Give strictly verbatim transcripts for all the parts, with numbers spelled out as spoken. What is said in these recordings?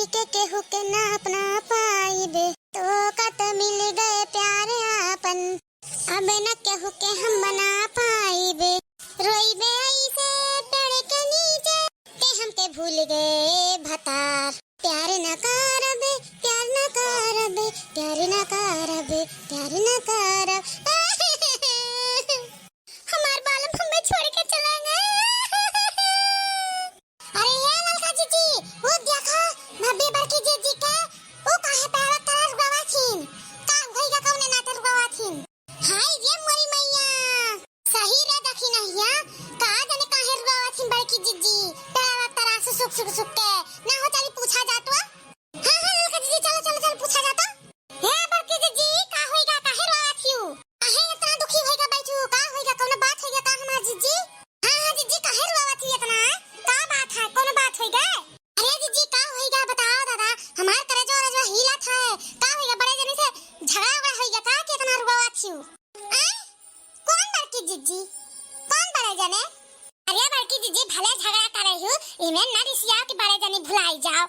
के केहू के नाप ना पाइबे, तो का त मिल गए प्यार आपन। अब न केहू के हम बना पाइबे, रोइबे ऐसे पेड़ के नीचे, ते हमके भूल गए भतार। प्यार न करबे, प्यार न करबे, प्यार न करबे, प्यार न करब। हमार बालम हमें छोड़ के चला गए। अरे ये ललका जीजी, वो देखा, भाभी बड़की जीजी के, वो काहे पैरवा तरस गवा थीन? का होइगा, कौने नाते रुआवा थीन? हाय रे मोरी मैया, सही रे दखिनहिया, का जाने काहे रुआवा थीन बड़की जीजी, पैरवा तरस सुख सुख सुख के, ना हो चली पूछा जा तो। हाँ, हाँ, ललका जीजी, चलो, चलो, चलो, पूछा जाता। हे बड़की जीजी, का होइगा, काहे रोवत हियू? काहे इतना दुखी होइगा बैठू? का होइगा, कौनो बात होइगा का हमार जीजी? हाँ, हाँ, जीजी, काहे रोवत हियू इतना? का बात है, कौनो बात होइगा? अरे जीजी, का होइगा, बताओ दादा, हमार करेजो वरेजो हिलत है। का होइगा, बड़े जनी से झगड़ा वगड़ा होइगा का कि इतना रोवत हियू? आय? कौन बड़की जीजी? कौन बड़े जने? अरे बड़की जीजी, भले झगड़ा करे हियू, इमे न रिसियाओ कि बड़े जनी भुलाई जाओ।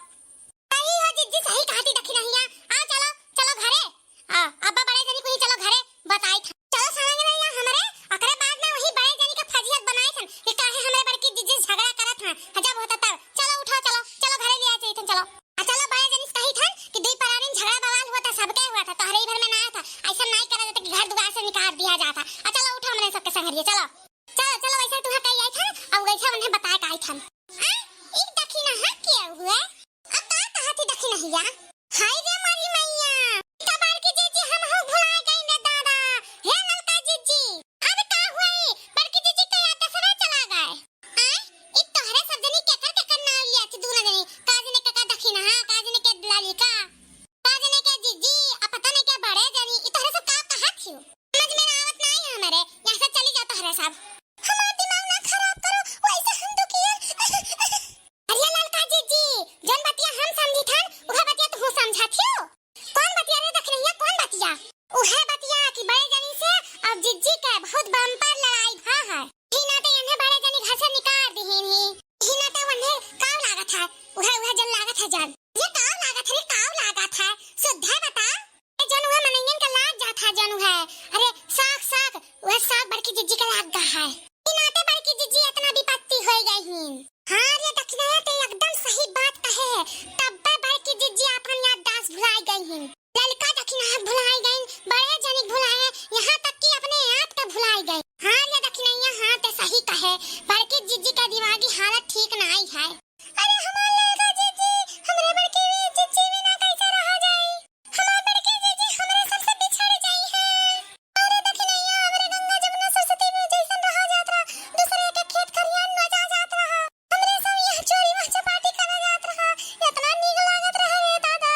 सही हो जीजी, सही कहती दखिनहिया। आओ चलो, चलो घरे। आ, अब्बा बड़े जनी को ही चलो घरे, बताई था। चलो समझ रही है हमरे, ओकरे बाद में वही बड़े जनी का फजीहत बनाए थन कि काहे हमरे बड़की जीजी से झगड़ा करत हैं। जब होता तब। चलो उठो, चलो, चलो घरे लिया जाई थन, चलो। आ चलो बड़े जनी से कही थन कि दुई परानी झगड़ा बवाल हुआ था, सबके हुआ था, तोहरे ही घर में ना आया था। ऐसा नहीं करा जाता कि घर दुआर से निकाल दिया जाता। आ चलो उठो हमरे सबके संगरिया, चलो। चलो, चलो, वैसे तुहा कही आई थन, अब वैसे उन्हें बताए का आई थन। आ, ई दखिनहा के हुए? अब का कहत ही दखिनहिया? हाय रे मोरी मैया, ई तो बड़की जीजी हम हो भुलाए गई रे दादा। हे ललका जीजी, अब का हुई? बड़की जीजी के याद दसरा चला गए। आ, ई तोहरे सब जनी केकर केकर नाम लिया थी दूना जनी, का जने के का दखिनहा, का जने के ललिका, का जने के जीजी, आ पता नहीं के बड़े जनी, ई तोहरे सब का कहत हियो? समझ में ना आवत नाई है हमरे, यहाँ से चली जाओ तोहरे सब। हमार दिमाग ना खराब करो, वैसे हम दुखी हैं। अरे ललका जीजी, जौन बतिया हम समझी थन, उहे बतिया तू समझत हियो। कौन बतिया रे दखिनहिया, कौन बतिया? उहे बतिया कि बड़े जनी से अब जीजी के बहुत बम्पर लड़ाई भा है। ही नाते इन्हें बड़े जनी घर से निकाल दिहिन ही। ही नाते उन्हें काव लागत है, उहे, उहे जन लागत है जन। ये काव लागत है रे, काव लागत है? सुद्धे बता। ए जन उहे मनइयन के लाग जात है जन उहे। अरे साग, साग, उहे साग बड़की जीजी के लाग गा है। ई नाते बड़की जीजी इतना विपत्ति होई गई हिन। हाँ रे दखिनहा, ते एकदम सही बात कहे है। तब्बे बड़की जीजी आपन याददाश्त भुलाई गई हिन। ललका दखिनहा भुलाई गई, बड़े जनिक भुलाए, यहाँ तक कि अपने आप के भुलाई गई। हाँ रे दखिनहिया, हाँ ते सही कहे, बड़की जीजी का दिमागी हालत ठीक नाई है। अरे हमार ललका जीजी, हमरे बड़की जीजी बिना कैसे रहा जाई? हमार बड़की जीजी हमरे सबसे बिछड़ जाई है। अरे दखिनहिया, हमरे गंगा जमुना सरस्वती में जैसन रहा जात रहा, दूसरे के खेत खरियान में जा जात रहा, हमरे सब यहाँ चोरी वहाँ चपाटी करे जात रहा, इतना नीक लागत रहा रे दादा।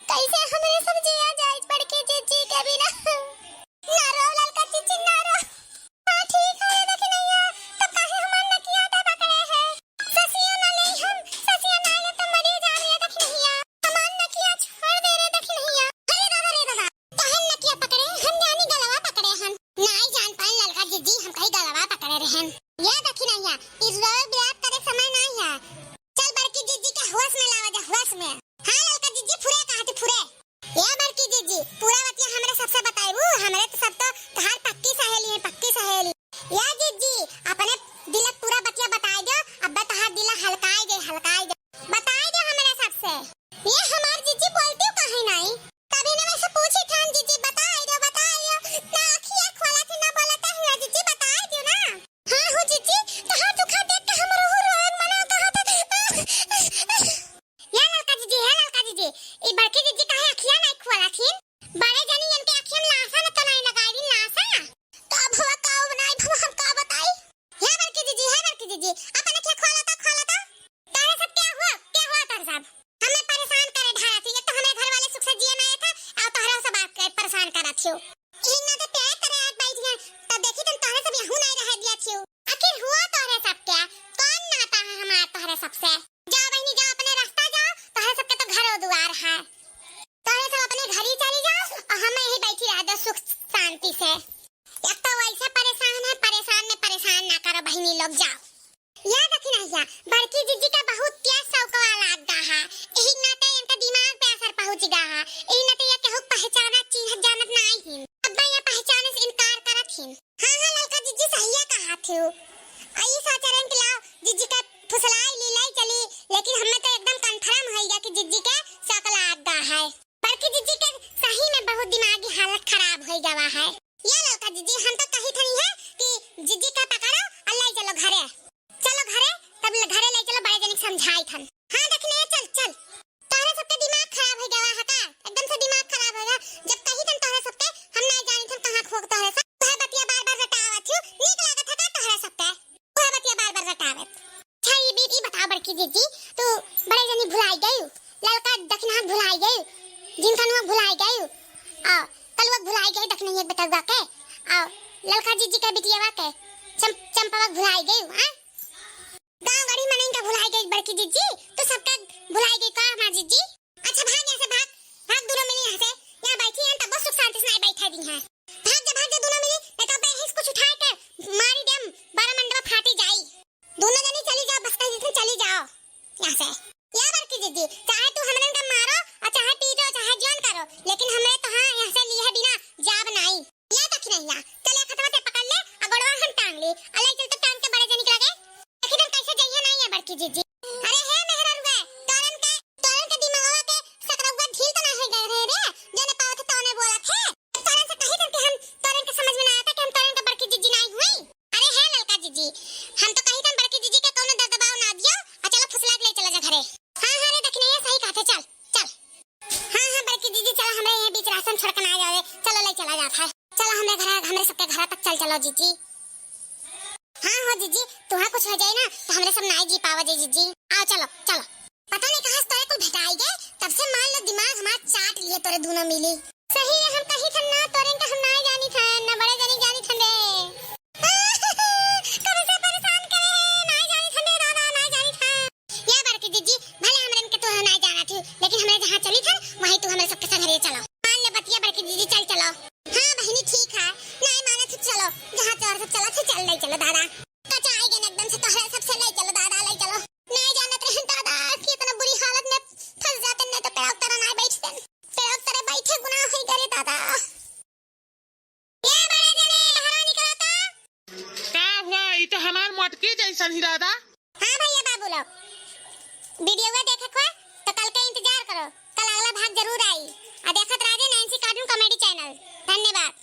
कैसे हमरे सब जिया जाई बड़की जीजी के बिना? ना रो ललका जीजी, ना रो। हाँ, ठीक है, दखिनहिया, तब काहे हमार नकिया पे पकड़े है? ससिया ना ले हम, ससिया ना ले तो मरी जान रे दखिनहिया। हमार नकिया छोड़ दे रे दखिनहिया। अरे दादा रे दादा, काहे नकिया पकड़े? हम जानी गलवा पकड़े हन। नाई जान पाए ललका जीजी, हम कहीं गलवा पकड़े रहन। ये दखिनहिया, ई रोए बिलाप करे समय नाई है। चल बड़की जीजी के होश में लावा जा, होश में। हाँ ललका जीजी, फुरे कहा थी, फुरे। ए बड़की जीजी, पूरा बतिया हमरे सबसे बताइबू, हमरे तो सब तो तहार पक्की सहेली है, पक्की सहेली। ए जीजी, अपने दिल पूरा बतिया बताई दो, अब्बे तहार दिल हल्काई दे, हल्काई दे, बताई दे हमरे सबसे। ए हमार जीजी बोलती काहे नाई? तभी ना वैसे पूछी ठान जीजी, बताई दो, बताई दो। ना अखिया खोला थी, ना बोला था हुआ जीजी, बताई दो ना। हाँ हो जीजी, तहार दुखा देख के हमरो हो रोए मना कहा था। या ललका जीजी, हे ललका जीजी, ई बड़की जीजी काहे अखिया नाई खोला थीन? बड़े जनी इनके अखिया में लासा न तो नाई लगाई दिन लासा। का भवा का बनाई भवा हम का बताई? हे बड़की जीजी, हे बड़की जीजी, अपन अखिया खोला तो, खोला तो। तारे सब क्या हुआ? क्या हुआ तारे सब? हमें परेशान करे ढाला थी। एक तो हमें घर वाले सुख से जिए ना था, और तोहरा सब आके परेशान करा थियो। इन्ना तो प्यार करे आज बैठ गए, तब देखी तुम तोहरे सब यहू नाई रह दिया थियो। आखिर हुआ तोहरे सब क्या? कौन नाता है हमार तोहरे सबसे? जाओ बहिनी, जाओ, अपने रास्ता जाओ, तोहरे सबके तो घरो दुआर है। तोहरे सब अपने घर ही चली जाओ और हम यहीं बैठी रह दो सुख शांति से। एक तो वैसे परेशान है, परेशान में परेशान ना करो बहिनी लोग, जाओ। या दखिनहिया, बड़की जीजी का बहुत तेज शौकवा लाग गा है। कि जिज्जी, तू बड़े जनी भुलाई गयू, ललका दखिनहा भुलाई गयू, झिनकनुआ भुलाई गयू, आ कलुआ भुलाई गयू, दखिनहिया बेटउआ के, आ ललका जिज्जी के बिटियवा के, चम-, चंपवा भुलाई गयू, हाँ? गाँव गढ़ी मनई का भुलाई गयू बड़की जिज्जी, तू सबका भुलाई गयू का हमार जिज्जी? अच्छा भाग यहाँ से, भाग, भाग दुनो मिली यहाँ से। यहाँ बैठी हैं तब सुख शांति से नाई बैठे दी हैं। भाग जा, भाग जा दुनो मिली, नहीं तो अबे यहीं से कुछ उठाए के मारी देम, बारह मंडवा फाटी जाई। दुनो जनी चली जाओ, बस कही देते चली जाओ यहाँ से। या बड़की जिज्जी, चाहे तू हमरन का मारो और चाहे पीटो, चाहे जौन करो, लेकिन हमरे तो हाँ यहाँ से लिए बिना जाब नाई। या दखिनहिया, चल एक हथवा से पकड़ ले, आ गोड़वा हम टांग ली, आ ले चल तो टांग के बड़े जनी के लगे। देखी तन कैसे जइहे नाई है बड़की जिज्जी। अरे हे मेहररुआ, तोरन के, तोरन के दिमागवा के सकरउआ ढील तो ना हो गए रहे रे, जौने पावत है तौने बोलत है। तोरन से कही तन कि हम, तोरन के समझ में ना आता कि हम तोरन के बड़की जिज्जी नाई हुई। अरे हे ललका जिज्जी, हम तो कही तन बड़की जिज्जी के कौनो दबदबाव ना दियो, आ चलो फुसला के ले चला जा घरे। हाँ, हाँ रे दखिनहिया, सही कहते, चल, चल। हाँ, हाँ, बड़की जिज्जी, चला, हमरे ये बीच रास्ता में छोड़ के ना जावे। चलो, ले चला जात है। चलो, हमरे घरा, हमरे सबके घरा तक चल चलो, जिज्जी। हाँ, हो, जिज्जी, तुहाँ कुछ हो जाए ना, तो हमरे सब नाई जी पावा जाए, जिज्जी। आओ, चलो, चलो। पता नहीं कहाँ से तोरे कुल भेटाई गए, तब से मान लो दिमाग हमार चाट लिए तोरे दुनो मिली। सही है, हम कही थन ना, तोरे के हम नाई जानी थन, ना बड़े जनी जानी थन रे। कब से परेशान करे है, नाई जानी थन रे दादा, नाई जानी थन। या बड़की जिज्जी, भले हमरन के तू नाई जाना थी, लेकिन हमरे जहाँ चली थन, वहीं तू हमरे सबके संग रहे चलो। मान ले बतिया बड़की जिज्जी, चल चलो। हाँ बहिनी ठीक है, नाई माने थी, चलो, जहाँ तोहर सब चला थी, चल ले चलो दादा। कचाई गए एकदम से, तोहरे सबसे ले चलो दादा, ले चलो। नाई जानत रहन दादा कि इतना बुरी हालत में फंस जाते, नहीं तो पेड़ों तरह नाई बैठते, पेड़ों तरह बैठे गुनाह हो गए दादा। ए बड़े जने, बाहर निकलो तो। का हुआ? ई तो हमार मटकी जैसन ही दादा। हाँ भैया बाबू लोग, वीडियोवा देखे को तो कल के इंतजार करो, कल अगला भाग जरूर आई। आ देखत राजे नैन्सी cartoon comedy channel। धन्यवाद।